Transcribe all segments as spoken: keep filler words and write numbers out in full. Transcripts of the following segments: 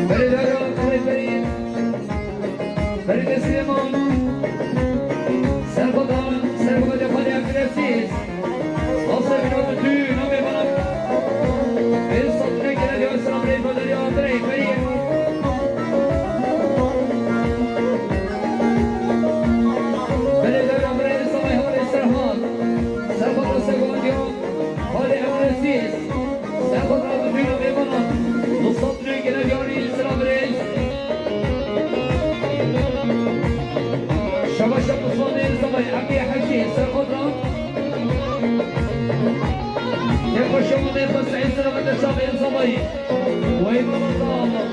Berê dara, berê berê. Berê Silêman. Serxwedan, serxweda xwedê Abdulaziz. Hafsa bîna tu, navê bana. Bê sat nekene diyor, selam rey, badari, andrey, berê. Berê dara, berê Silêman, hawlê Serxwed. Serxweda, serxweda diyor. Hawlê Abdulaziz. Serxweda, bîna mêvanan. Musab nê gele diyarî, selam rey. Şabaş Musab ê Zavay, Emî Hecî, Serxweda. Yekbaş Musab ê Zavay. Wey baba da Allah.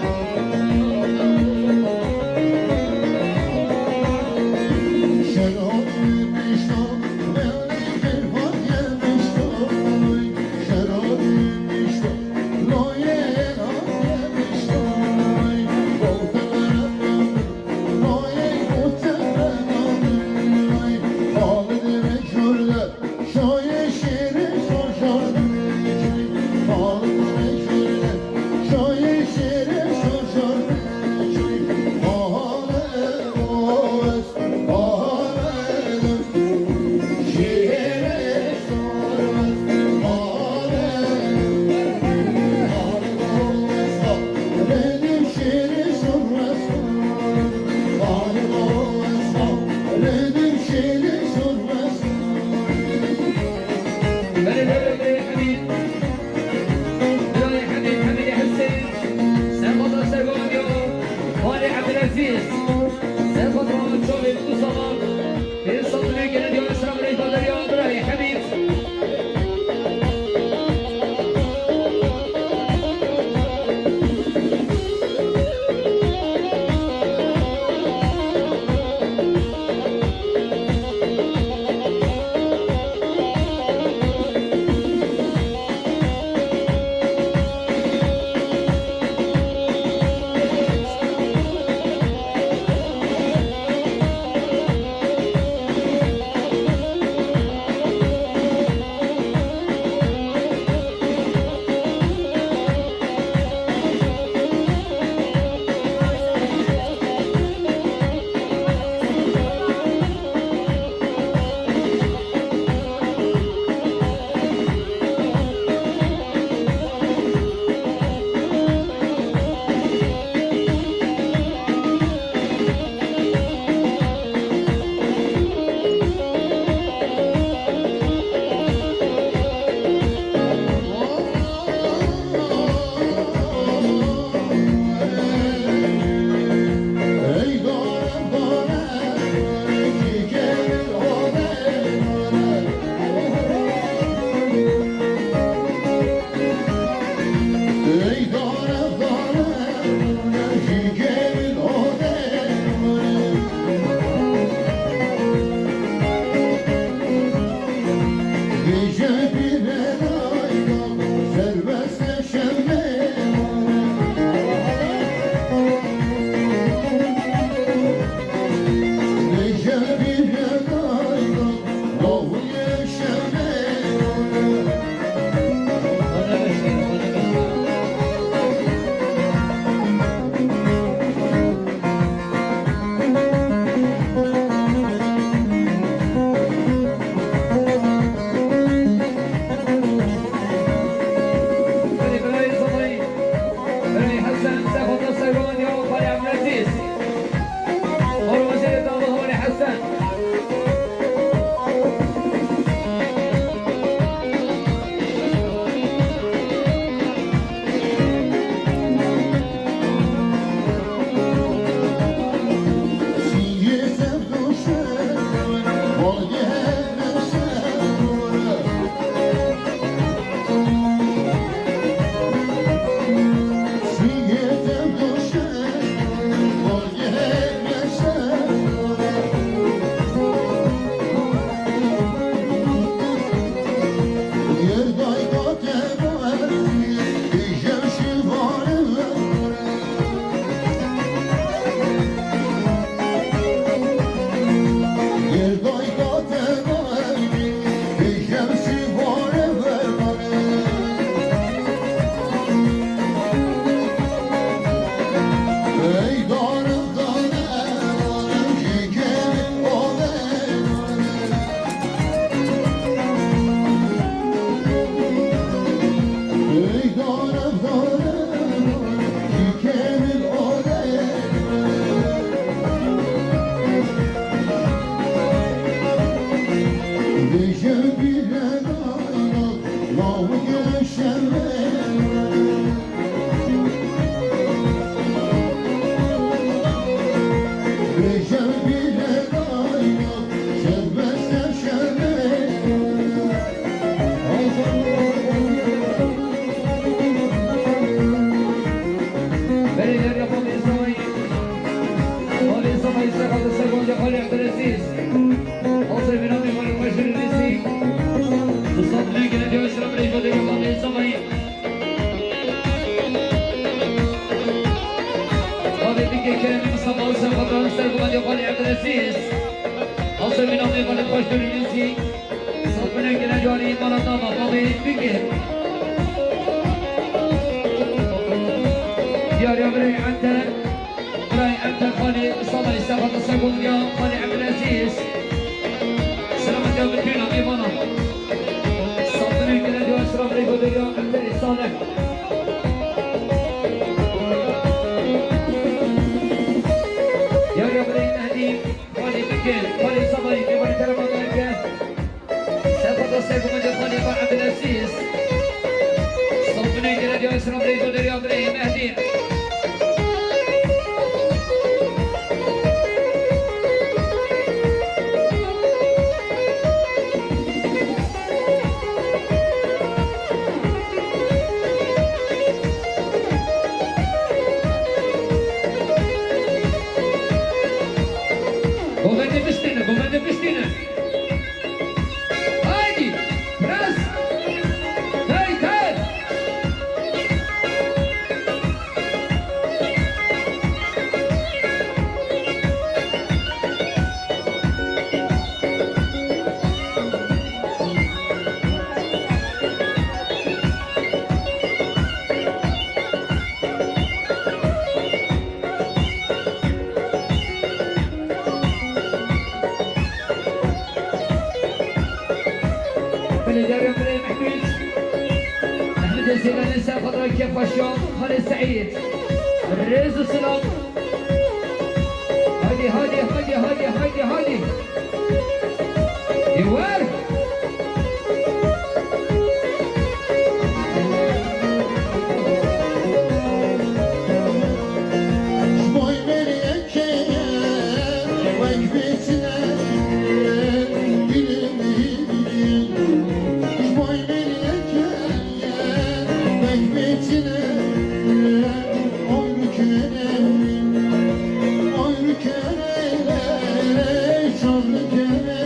Belediye Bakanı Sayın Xalê Seba Îsrafil li ser Gonca Xalê Ebdulezîz. Hozir vînamê xwe li xwe jî nivîsî. Bi sed milyon gele diyor, selam reyfo diyor, Xalê Sebayî. Xalê bike keremî Mustafa Hüseyin Xatran ser Gonca Xalê Ebdulezîz. Hozir vînamê xwe li xwe jî nivîsî. Sed milyon gele diyor, mala dama, Xalê bike. Diyar ya birey ente. Birayê Emter Xalê Salay Sefa Qisa Guldiya Xalê Ebdulezîz. Selametiya bütün mêvana. Sandinê gele diyor, selam reyko diyor, Emter Salih. Yar ya birey Mehdi, Xalê Bikir, Xalê Salay, mêvanê kerema derke. Sefa dostê ku min Xalê Ebdulezîz. Sandinê gele diyor, selam reyko diyor, birey Mehdi. Govende piştîne, govende piştîne. Haydi, biraz. Tay, tay. Belediye Reis Mehmet. Mehmet Zeynel'in Sefadra Kefaşa, Halil Said. Rêz û silav. Haydi, haydi, haydi, haydi, haydi, haydi. Êwer. Ji bo berê keye wek bêtine, dilim, dilim. Ji bo berê keye wek bêtine, oy rûkene, oy rûkene, çar rûkene.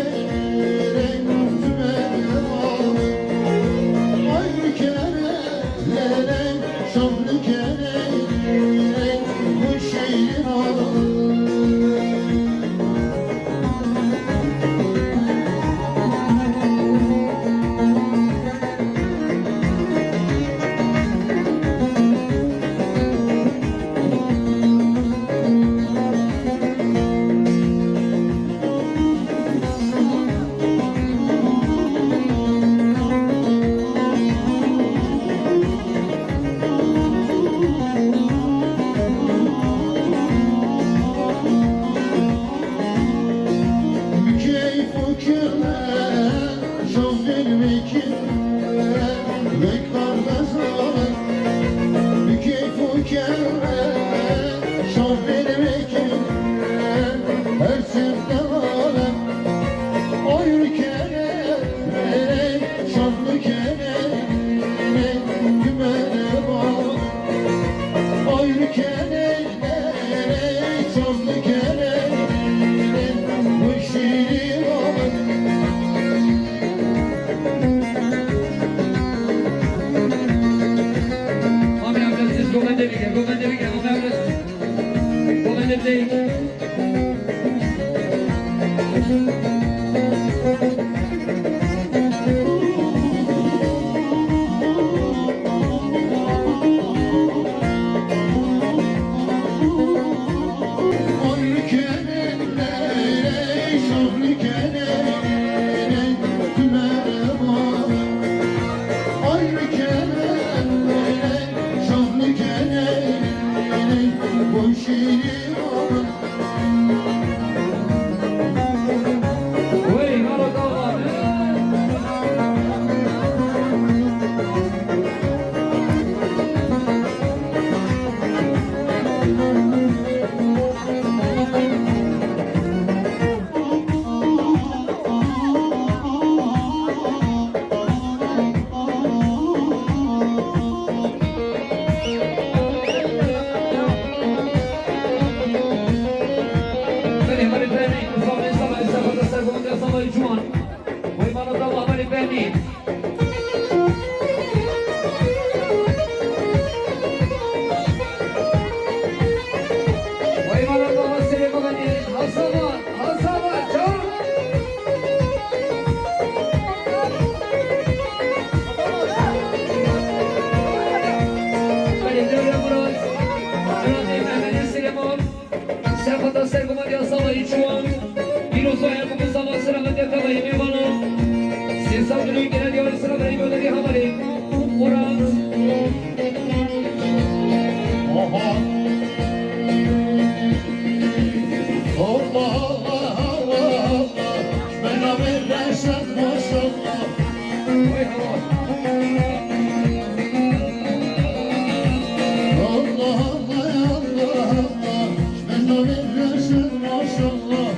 Sağ olun, gelen yolcular, Bey Göleri Hamari, Murat. Oha. Allah, Allah, Allah, Allah. Bela verersen maşallah. Vay Allah. Allah, Allah, Allah, Allah. Bela verersen maşallah.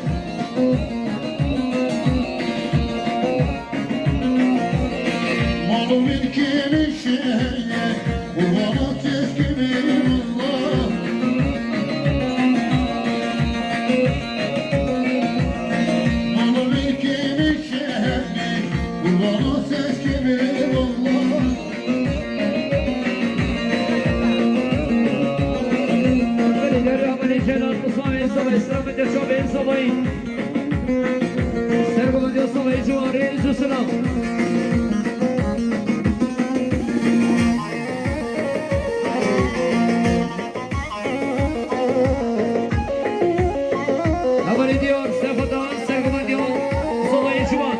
Malı mülkü bir şey, bu bana teslim Allah. Malı mülkü bir şey, bu bana teslim Allah. Beni derya beni cenab Musa ve İsa ve İslam ve Ceşa ve İsa ve Sergo Medya Sava Ecua Reis Selam. Haber ediyor Sefa'dan Sergo Medya Sava Ecua.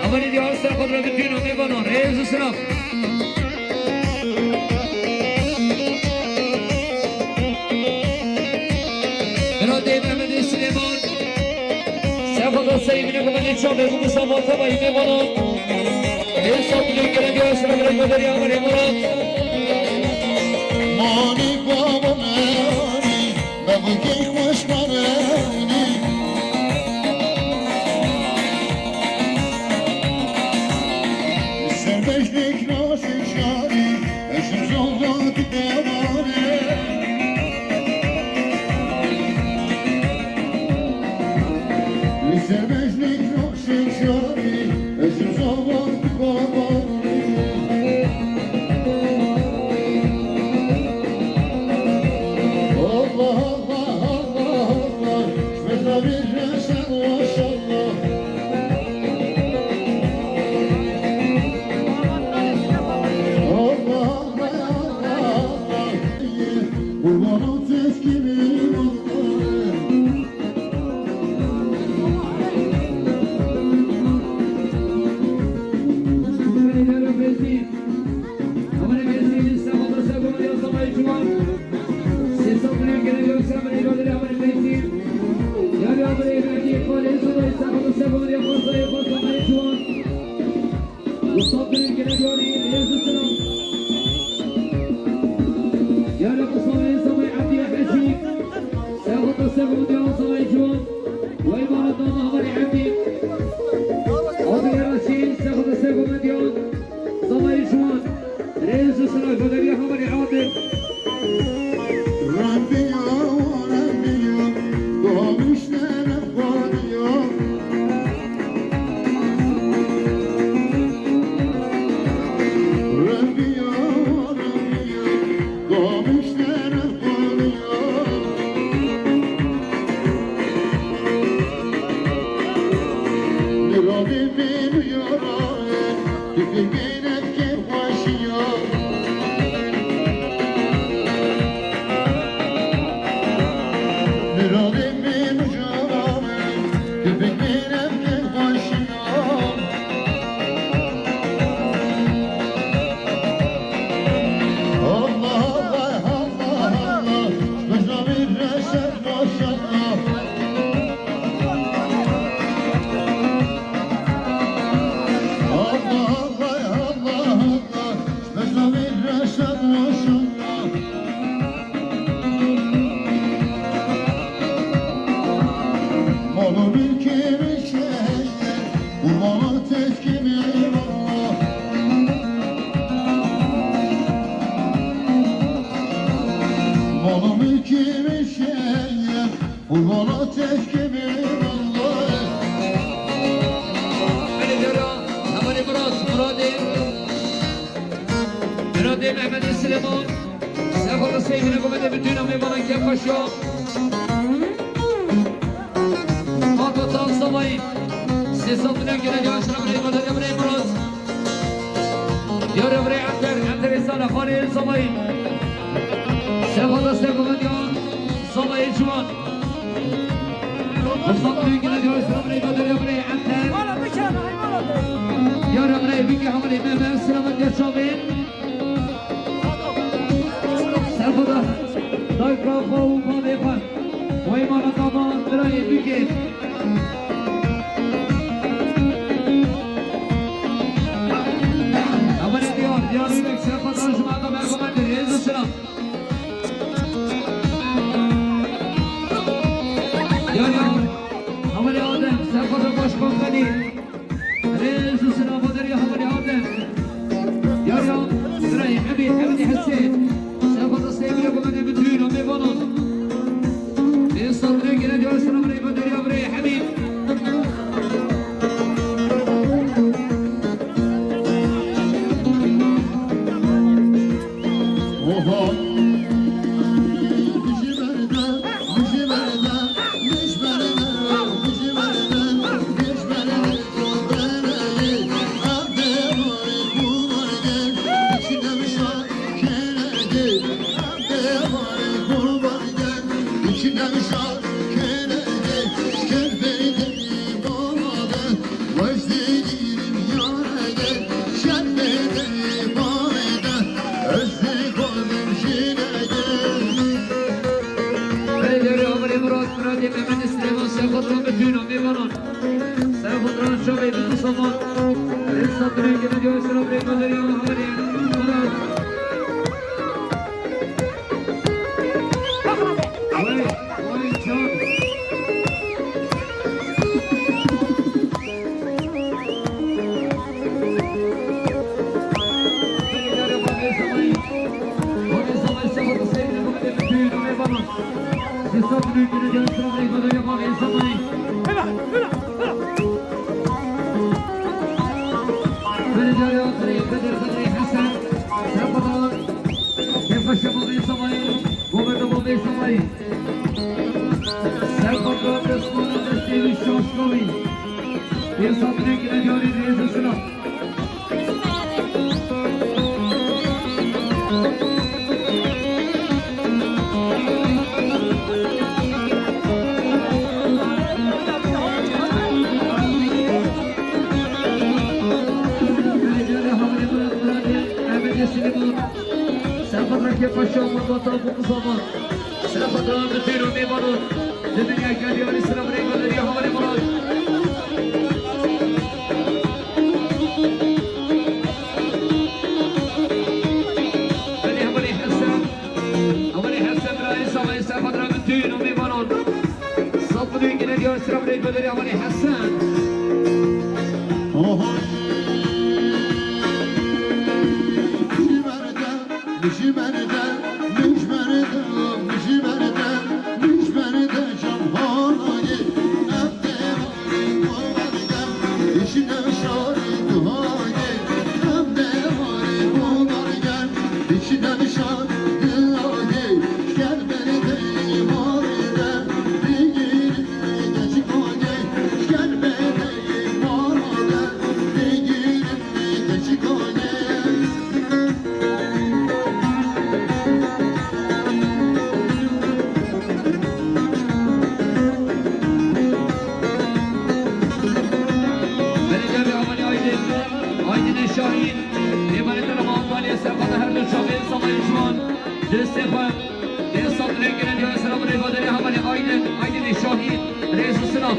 Haber ediyor Sefa'dan bütün Amerika'dan Reis Selam. Bira Dê Mehmedê Silêman. Sefada Seymînê ku min lê çavê ku Musa Mata bayî mêvana. Lê sabûnê gerek ya sira bira Goderî Amerê Murat. Manî baba me, manî, me bû key xweş manî. Ser beş dek nasê şarî. Eşim zolda di babanê. Li ser mejnê roşê şarî, eşim zolda di babanê. Allah, Allah, Allah, Allah, mezavî reşen maşallah. Allah, Mustafa Birin gene diyor, iyi, iyi, iyi, iyi. Yara Mustafa, Mustafa, Abdi, Hacı. Sağ ol, sağ ol, diyor, Mustafa, Juan. Vay, bana da, Muhammed, Abdi. Abi, Yara, şey, sağ ol, sağ ol, diyor. Mustafa, Juan. Reis Sıra, Federiya, Muhammed, Abdi. Rabbiya, Rabbiya, doğmuşlar Rabbiya. Rabbiya, Rabbiya, doğmuşlar Rabbiya. Rabbi beni yarar, tüfeğine Miradê min û canan e, tu bigirem ke xweşiya. Allah, Allah, Allah, Allah, ji min re ser maşallah. Allah, Allah, Allah, Allah, ji min re ser maşallah. Malı mülkü bir şey, bu bana teslim eyvallah. Malı mülkü bir şey, bu bana teslim eyvallah. Beni dera, Hamari Murat, Murad'ı. Miradê Mehmedê Silêman, Sefada Seymînê ku me de bi tûna mêvanan kef xweş ya. Fatma Tan Samayî, sê sed milyon gelen yavaş Emre Emre Emre Murat. Diyar Emre Enter, Enter Êsana, Xanê Samayî. Sefada Seymînê ku me de Samayî Ciwan. Fırsat büyük gelen yavaş Emre Emre Emre Enter. Wala biçan, ay wala. Rewreyê bike hevalê me, me selamet ya çavên. Serxweda dayka xwe û bavê xwe. Wey mana dama birayê bike. Hevalê diyar, diyar bike, serxweda ji me da merhaba, rêz û selam. Yar yar, hevalê Adem, serxweda baş komkanî. Rêz û selam bo derya hevalê Adem. Yar yar, birayê Hemî, Hemî Hesên. Serxweda sê bile bo me de bi tûyîna mêvanan. Ê sat rê gere diyar selam rê bo derya birayê Hemî. Oho. Belê, belê, haberê Murat, Muratê Mehmet Süleyman, serxwedran bi tûyîna mêvanan. Serxwedran çavê bi Mustafa. Rêsa dirê gene diyor, selam rê gönderî, haberê Murat. Wey, wey, can. Serxwedran, Serxwedran, destmana destê wî şaş bawî. Ê sat rê gine diyarî rêz û silav. Belê, belê, haberê Murat, Muratê Mehmetê Silêman. Serxwedran kê paşa Murat Apo Mustafa. Serxwedran bi tûyîna mêvanan. Di dinya gel diyarî silav rê gönderî haberê Murat. Belê haberê Hesen. Haberê Hesen birayê Samayê, serxwedran bi tûyîna mêvanan. Sat bi dûyî gine diyar silav rê gönderî haberê Hesen. Oho. Ji ber de, ji ber de, ji ber de, ji ber de, ji ber de can havayê, ev dewarê bawer de, ji dev şarê duhayê, ev dewarê bawer de, ji dev şarê duhayê, ker berdeyê marê de, digîrê keçikayê, ker berdeyê marê de, digîrê keçikayê. Belê derê haberê Aydin, Aydinê Şahîn, mêvanê te re me Antalya, serxweda her du çavên Samayê Ciwan, destê xwe, dê sat rê gine diya selam rê vaderê haberê Aydin, Aydinê Şahîn, rêz û silav.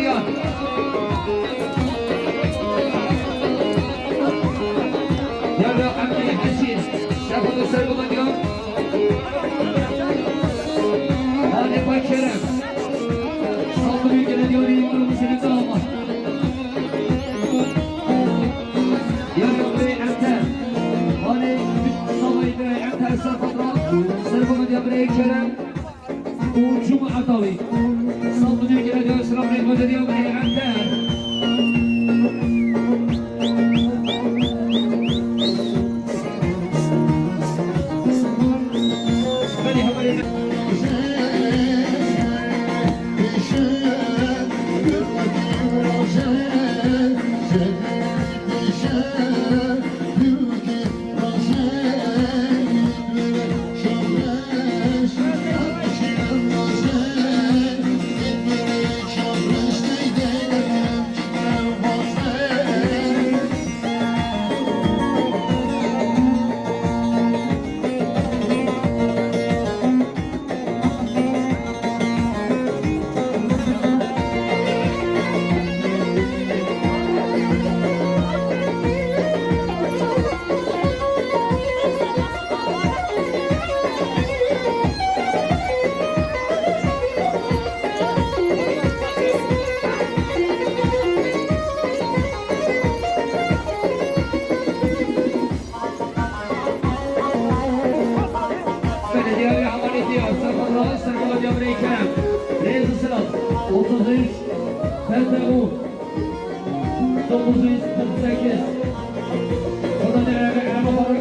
Bedriyan. Diyar da Emre Hecî. Serxwedê Sergomendiyan. Hanê Bay Kerem. Saldırı gelen yarı yumruğu senin dağıma. Yarı yumruğu Emre. Hanê Samayı Bey Emre Serfadra. Sergomendiyan Bey Kerem. Û Cuma Atawi. Saldırı gelen yarı sıra Bey Bedriyan Bey Emre. Belediye ve Havaleti Serkan Rahat, Serkan Hocam Reykjavik. Reyes Sırat, otuz üç, F T U, dokuz yüz kırk sekiz. Koda Değerli Erama Faruk.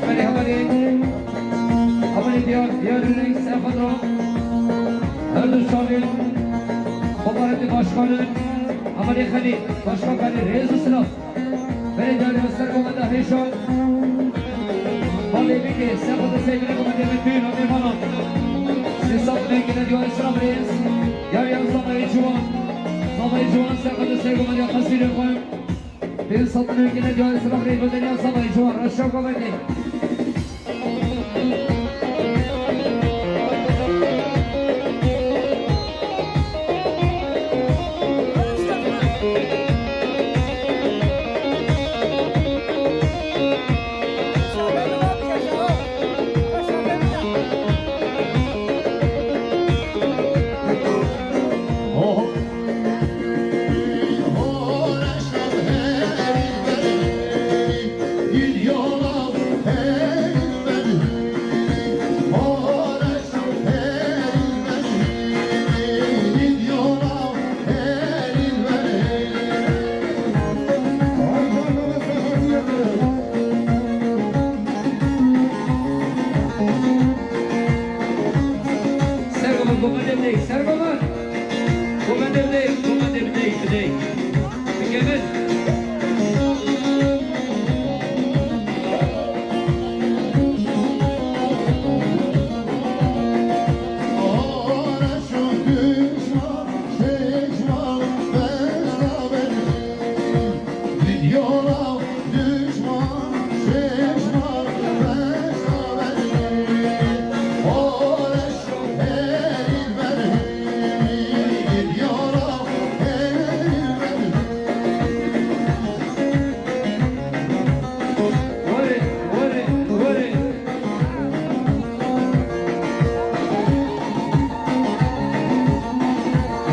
Belê hevalê, hevalê Diyar, Diyar Rêz Efendro, her du şanê, xebaretê başkanê, hevalê Xelî, başkan Xelî, rêz û silav. Belê Diyar Rêz Serkomenda Hêşan, Balê Bikê, Serkomenda Seyvine Komendê Metûn, Amê Mana. Sê sed lêkine Diyar Silav Rêz, ya ya Zamayê Ciwan, Zamayê Ciwan, Serkomenda Seykomenda Qesîrê Xwe. Pênc sed milyon gene diyarê Silav Rêz Bedeniya Sabayê Ciwan, reşa govendê. Komendê bideyk, ser baba. Komendê bideyk, komendê bideyk, bideyk. Bike min.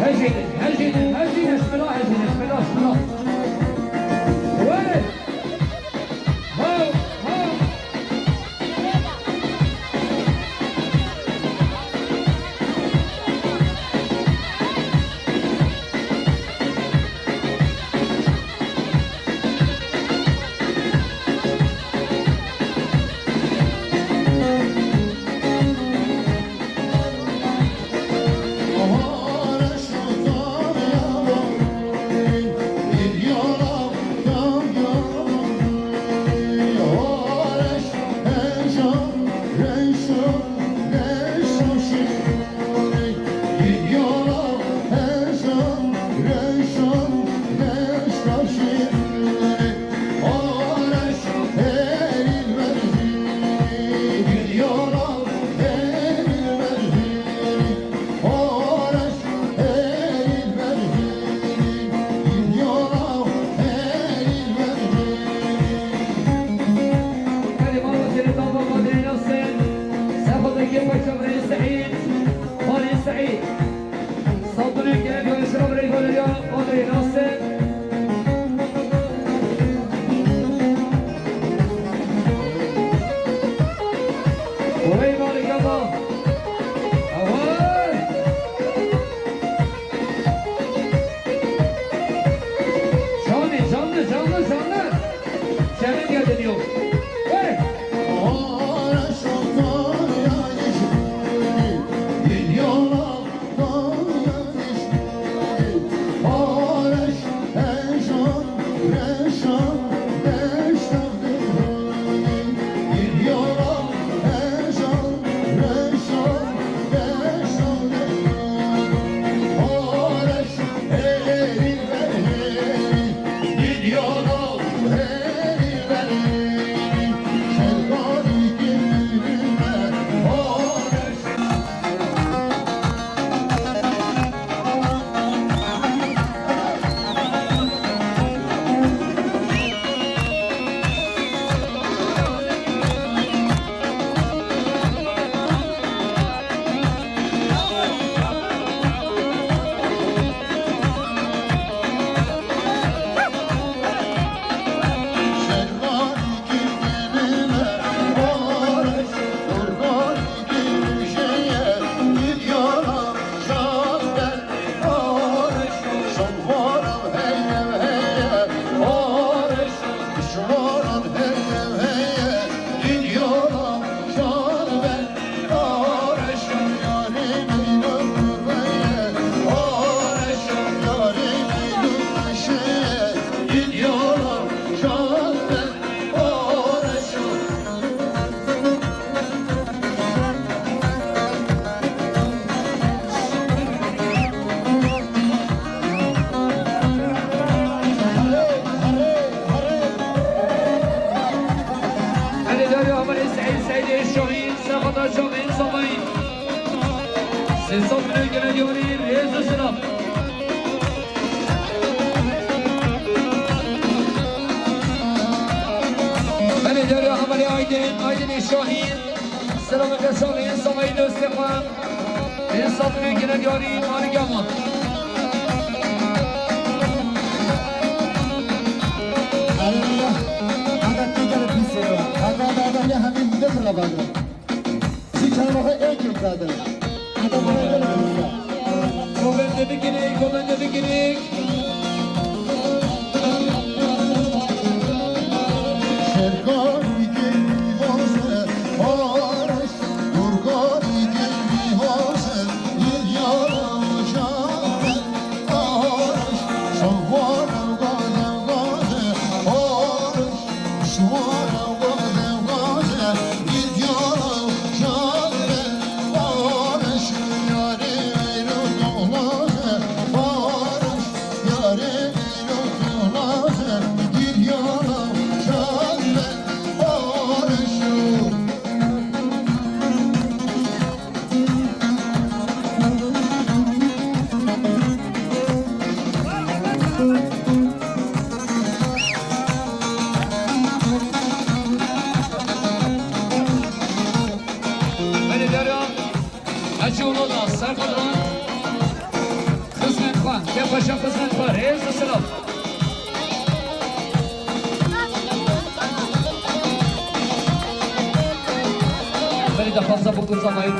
Hejîne, hejîne, hejîne, şmila, hejîne, şmila, şmila. Were! Ho, ho! Saldırı gelen görüşüne buraya gönderiyor. O da nasıl? Orayı var ya da. Aman! Canlı, canlı, canlı, canlı. Senin geldin yok. Hey! Hadi dönüyor ama Seyit, Seyit Şahin, Sefada Şahin, Savayin. Siz sofraya gelen yorayı, Rezu Sınav. Belê derya hevalê Aydin, Aydinê Şahîn, selameke şanê Samayî dostê xwe. Ê safirê gine diyarî, anî gel wan. Allah, ada tê gel pîsê. Ada, ada, ada, ya hemî hûn de xirabane. Zî çawa êkê birader. Heta bana gel kısa. Komende bikinik, komende bikinik. Şerkanî keyfî hose, Areş, Gurganî keyfî hose, Hacı Ulu da Serdar'dan xizmet xwe, Kepaşa xizmet xwe, rêz û silav. Berî de fazla bu kursa layık